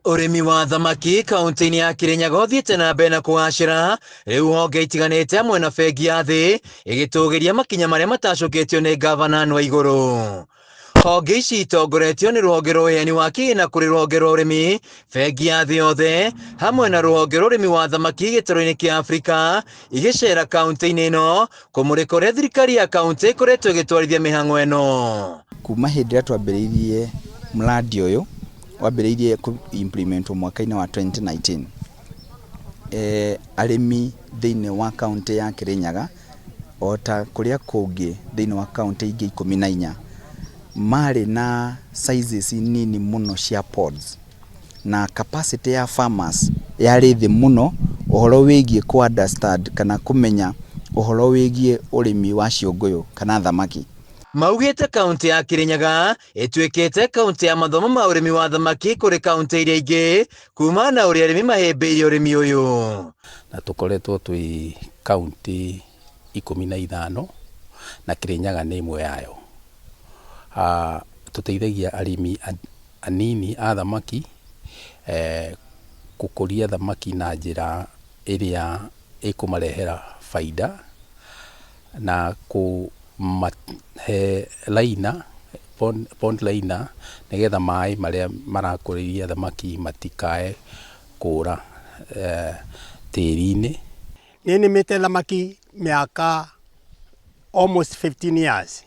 Ũrĩmi wa thamaki kaunti-inĩ ya Kirinyaga ũthiĩte na mbere na kũgacĩra, rĩu honge itiganĩte hamwe na bengi ya thĩ ĩgĩtũgĩria makinya marĩa matacũkĩtio nĩ ngavana Anne Waigũrũ. Honge ici itongoretio nĩ rũhonge rwa ũheani wa kĩgĩna kũrĩ rũhonge rwa ũrĩmi, bengi ya thĩ yothe hamwe na rũhonge rwa ũrĩmi wa thamaki gĩtarũ-inĩ kĩa Afrika igĩcera kaunti-inĩ ĩno kũmũrĩka ũrĩa thirikari ya kaunti ĩkoretwo ĩgĩtwarithia mĩhang'o ĩno. Kuma hĩndĩ ĩrĩa twambĩrĩirie mradi ũyũ, wambĩrĩirie kũ implement wo mwaka-inĩ wa 2019, arĩmi thĩinĩ wa kaũntĩ ya Kĩrĩnyaga o ta kũrĩa kũngĩ thĩinĩ wa kaũntĩ ingĩ 14, marĩ na sizes nini mũno cia pods na capacity ya farmers yarĩ thĩ mũno ũhoro wĩgiĩ kũ understand kana kũmenya ũhoro wĩgiĩ ũrĩmi wa ciũngũyũ kana thamaki. Maugĩte kaũntĩ ya Kirinyaga ĩtuĩkĩte kaũntĩ ya mathomo ma ũrĩmi wa thamaki kũrĩ kaũntĩ iria ingĩ kuma na ũrĩa arĩmi mahĩmbĩirie ũrĩmi ũyũ. Na tũkoretwo twĩ kaũntĩ 15 na Kirinyaga nĩ ĩmwe yayo. Tũteithagia arĩmi anini a thamaki gũkũria thamaki na njĩra ĩrĩa ĩkũmarehera baida na kũmahe liner, pond liner nĩgetha maĩ marĩa marakũrĩria thamaki matikae kũra tĩri-inĩ. Nĩ nĩmĩte thamaki mĩaka almost 15 years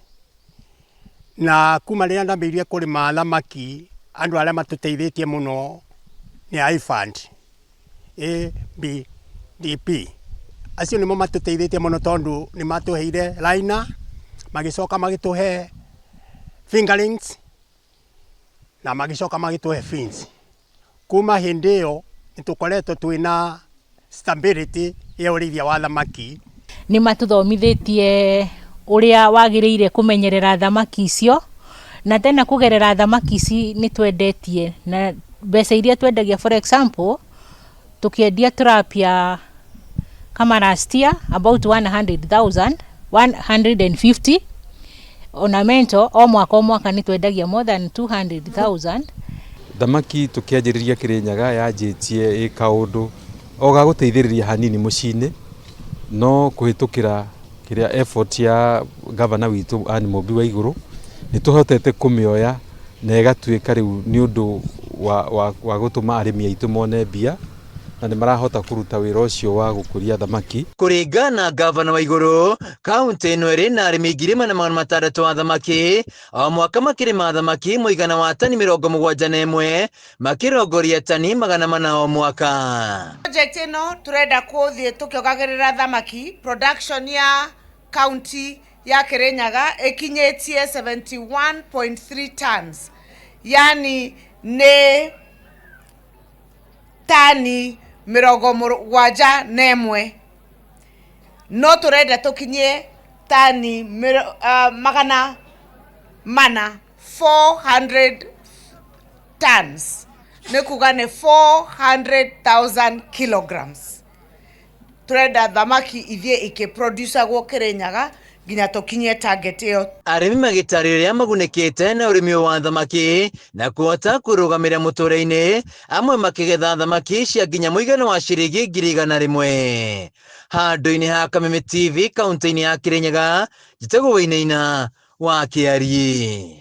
na kuma rĩrĩa ndambĩrĩirie kũrĩma thamaki andũ arĩa matũteithĩtie mũno nĩ iFund A B D P acio nĩmo matũteithĩtie mũno tondũ nĩ matũheire liner magĩcoka magĩtũhe fingerlings na magĩcoka magĩtũhe fins. Kuma hĩndĩ ĩyo nĩ tũkoretwo twĩna stability ya ũrĩithia wa thamaki. Nĩ matũthomithĩtie ũrĩa wagĩrĩire kũmenyerera thamaki icio na tena kũgerera thamaki ici nĩ twendetie na mbeca iria twendagia, for example, tũkĩendia tilapia kama last year about 100,000, 150 ornamental, o mwaka o mwaka nĩ twendagia more than 200,000. Thamaki tũkĩanjĩrĩria Kĩrĩnyaga yanjĩtie ĩ kaũndũ o ga gũteithĩrĩria hanini mũciĩ-inĩ, no kũhĩtũkĩra kĩrĩa effort ya gavana witũ Anne Mũmbi Waigũrũ nĩ tũhotete kũmĩoya na ĩgatuĩka rĩu nĩ ũndũ wa gũtũma arĩmi aitũ mone mbia na nĩ marahota kũruta wĩra ũcio wa gũkũria thamaki. Kũringana na gavana Waigũrũ, kaũntĩ ĩno ĩrĩ na arĩmi 1600 a thamaki o mwaka makĩrĩma thamaki mũigana wa tani 71 makĩrongoria tani 400 o mwaka. Project ĩno tũrenda kũthiĩ tũkĩongagĩrĩra thamaki production ya county ya Kirinyaga ĩkinyĩtie 71.3 tons, yani nĩ tani 71, no tũrenda tũkinyie tani 400, 400 tons, nĩ kuga nĩ 400,000 kilograms. Tũrenda thamaki ithiĩ ikĩproducagwo Kirinyaga nginya tũkinyie target ĩyo. Arĩmi magĩtarĩria ũrĩa magunĩkĩte na ũrĩmi ũyũ wa thamaki na kũhota kwĩrũgamĩrĩra mũtũrĩre-inĩ, amwe makĩgetha thamaki cia nginya mũigana wa ciringi 100,000. Handũ-inĩ ha Kameme TV kaunti-inĩ ya Kirinyaga, njĩtagwo Wainaina wa Kĩariĩ.